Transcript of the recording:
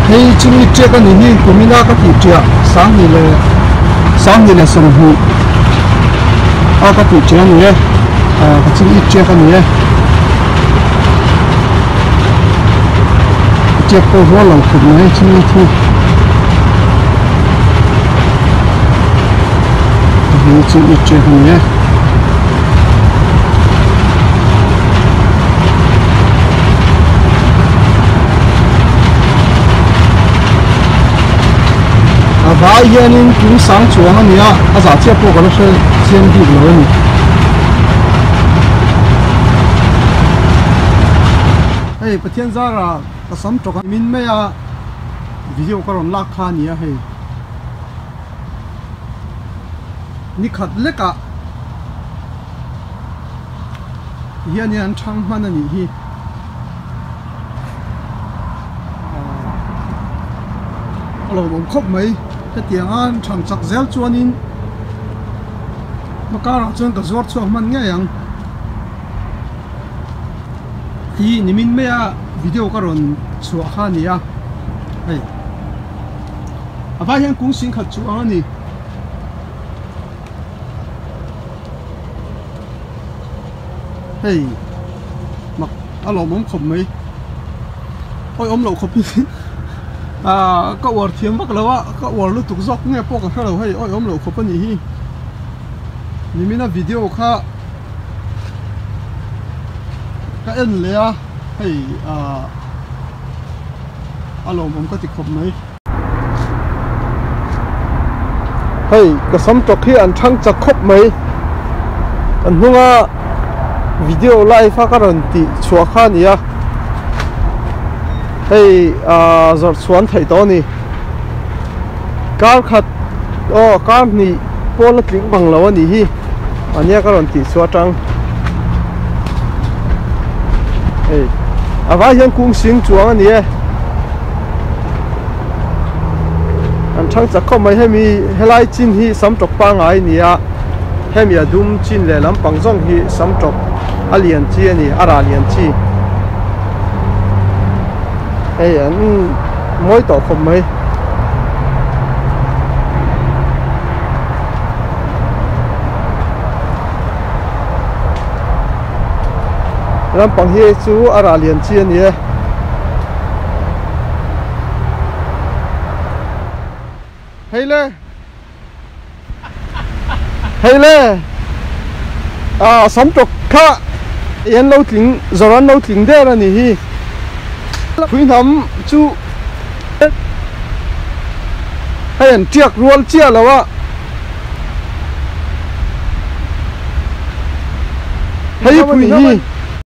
Hei chumi tiak a nih hi kumina ka tih tiah sanghnih leh 2020 a ka tih tiah a ni e ah ka chumi tiak a ni e tiak pawh rual lo khawp mai chumi thu hei chumi tiak a ni e. A vai hianin tung sang chuang a ni a, a zah chiah pawh ka la hre chiang bik lo a ni. Hei Pathian zara ka sam tawk a min mai a video ka rawn lak kha a ni a hei. Nikhat lekah hianin an thang hman a nih hi. A lawmawm khawp mai. Hetiang a an thang chak zel chuanin hmakarah chuan ka zuar chhuak hman ngei ang. Hi nimin maia video ka rawn chhuah kha a ni a hei. A vai hian kung sing khat chu ang a ni. Hei mak a lawmawm khawp mai awi awm loh khawp hi ah ka uar thiam vak lo a ka uar lutuk zawk nge pawh ka hre lo hei awi awm loh khawp a nih hi nimina video kha ka en leh a hei ah a lawmawm ka ti khawp mai. Hei ka sam tawk hi an thang chak khawp mai kan hnunga video live a ka rawn tih chhuah kha a ni a hei ah zawrh chhuah an theih tawh a ni kar khat aw kar hnih pawl a tling bang lo a nih hi ania ka rawn tih chhuah atang hei a vai hian kung sing chuang a ni e. An thang chak khawp mai hemi helai chin hi sam tawk pangai a ni a hemi a dum chin leh lampang zawng hi sam tawk a lian chi a ni a rah lian chi hei an mawi tawh khawp mai. Lampang hi chu a rah lian chi a ni e. Hei le Hei le Ah sam tawk kha an lo tling zawrh an lo tling der a ni hi Phui hnam chu hei an tiak rual chiah lo a Hei phui hi.